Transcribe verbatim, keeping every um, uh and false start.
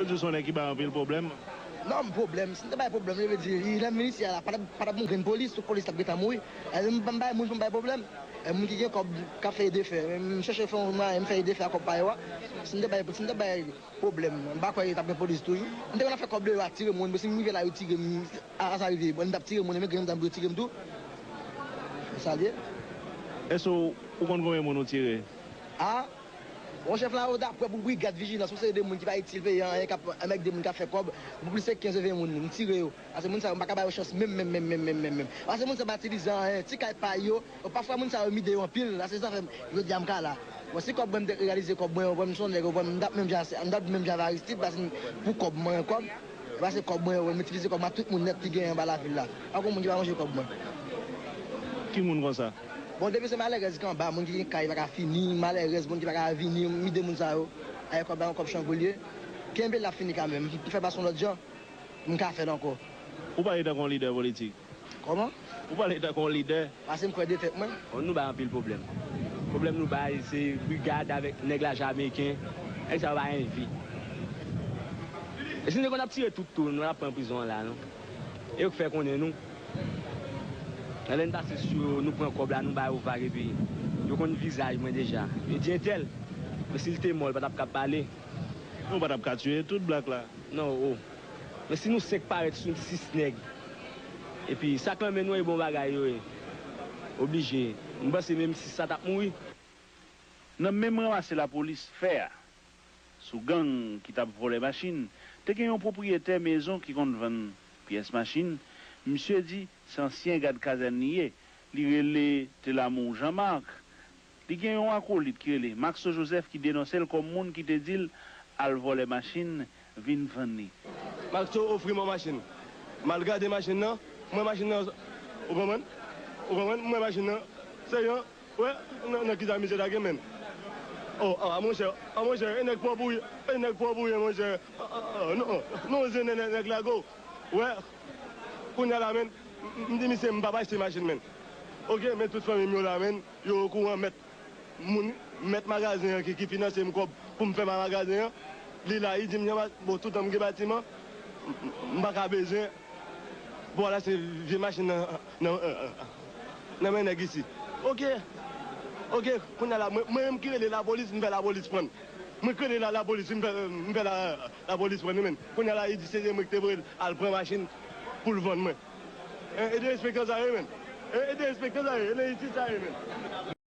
Yo di w se yon nèg ki bay anpil pwoblèm. Non, pwoblèm. Si m te bay pwoblèm, yo vle di, lè m vin isi a la, pa t ap, pa t ap gen grenn polis, tout polis t ap gentan mouri. Èske m, m bay moun pou m bay pwoblèm? E moun ki gen kòb k ap fè ede fè. M chèche fè yon mwayen, m fè ede fè a kòb pa yo a. Si m te bay, si m te bay pwoblèm, m pa kwè yo t ap gen polis toujou. M te konn ap fè kòb deyò a, tire moun. Si m rive la, yo tire m. A, a sa rive, bon, m t ap tire moun, men grenn m t ap tire m tou. E sa l ye. Èske w, ou konn konbyen moun ou tire? A, Yon chèf la, yo ta prè pou brigad vijilans, yon seri de moun ki pa itil peyi a anyen, k ap anmègde moun, k ap fè kòb, pou plis ke kenz ven moun, m tire yo. Paske moun sa yo, m pa ka ba yo chans menm, menm, menm, menm, menm, menm, menm. Paske moun sa yo pa itilize anyen, ti kay pa yo, pafwa moun sa yo mide yo anpil, la se sa fè, jodi a m ka la. Bon, si kòb mwen, m te reyalize kòb mwen, yo pran m se yon nèg, yo pran m, m t ap menm jan, m t ap menm jan avè Aristide, paske pou kòb mwen, kòb, e paske kòb mwen, yo pran m itilize kòb mwen ak tout moun nèt ki genyen anba lavil la. Pa gen moun ki pa manje kòb mwen. Ki moun konsa? Bon, depi se malèrèz ki anba, moun ki gen kay pa ka fini, malèrèz, moun ki pa ka vini, m ide moun sa yo. Ayè kòb la, yon kòb chanvou l ye. Kenbe l ap fini kanmenm. M fè pase yon lòt jan, m ka fè l ankò. Ou pale tankou yon lidè politik. Kòman? Ou pale tankou yon lidè. Pase m kwè de tèt mwen. Bon, nou bay anpil pwoblèm. Pwoblèm nou bay, se brigad avèk nèg la jameken. Nèg sa yo pa gen vi. E si nou te konn ap tire tout tou, nou t ap pran prizon an la, non. E yo k fè konnen nou. Nan lè n pase sou yo, nou pran kòb la, nou ba yo vag epi yo konn vizaj mwen deja. Yo di entèl, men si l te mò, l pa t ap kab pale. Ou pa t ap ka tiye tout blak la. Non, o. Men si nou senk parèt sou sis nèg, epi sa k nan men nou e bon bagay yo ye. Oblije. M panse menm sis sa t ap mouri. Nan menm ranmase lapolis fè a sou gang ki t ap vòlè machin, te gen yon pwopriyetè mezon ki konn vann pyès machin. Misye di se ansyen gad kazèn li ye. Li rele Telamour Jean Marc. Li gen yon akolit ki rele Maxo Joseph ki denonse l kòm moun ki te di l al vòlè machin vin vann li. Maxo ofri m yon machin. M al gade machin nan, m wè machin nan, ou konprann? Ou konprann? M wè machin nan, serye, wè nan, nan kisa misye lage men. Oh, ah, monchè, ah, monchè, e nèg pwòp ou ye, e nèg pwòp ou ye, monchè. Ah, ah, ah, non, non, zen nèg, nèg lage w. Wè, kounye a la men, m, m di misye m p ap achte machin men. Oke, men tout fanmi m yo la men, yo okouran mèt moun, mèt magazen an ki, ki finanse m kòb pou m fè magazen an, li la, li di m, Jean Marc, bon, toutan m gen batiman, m, m, m pa ka bezwen pou al achte vye machin nan, nan, nan men nèg isi. Oke, oke, kounye a la, mwen, mwen menm ki rele lapolis, m fè lapolis pran. Mwen ki rele la, lapolis, m fè, m fè la, lapolis pran li men. Kounye a la, li di se mwen ki te voye l al pran machin pou l vann mwen. E, e derespektan sa ye men. E, e derespektan sa ye, e nan isit sa ye men.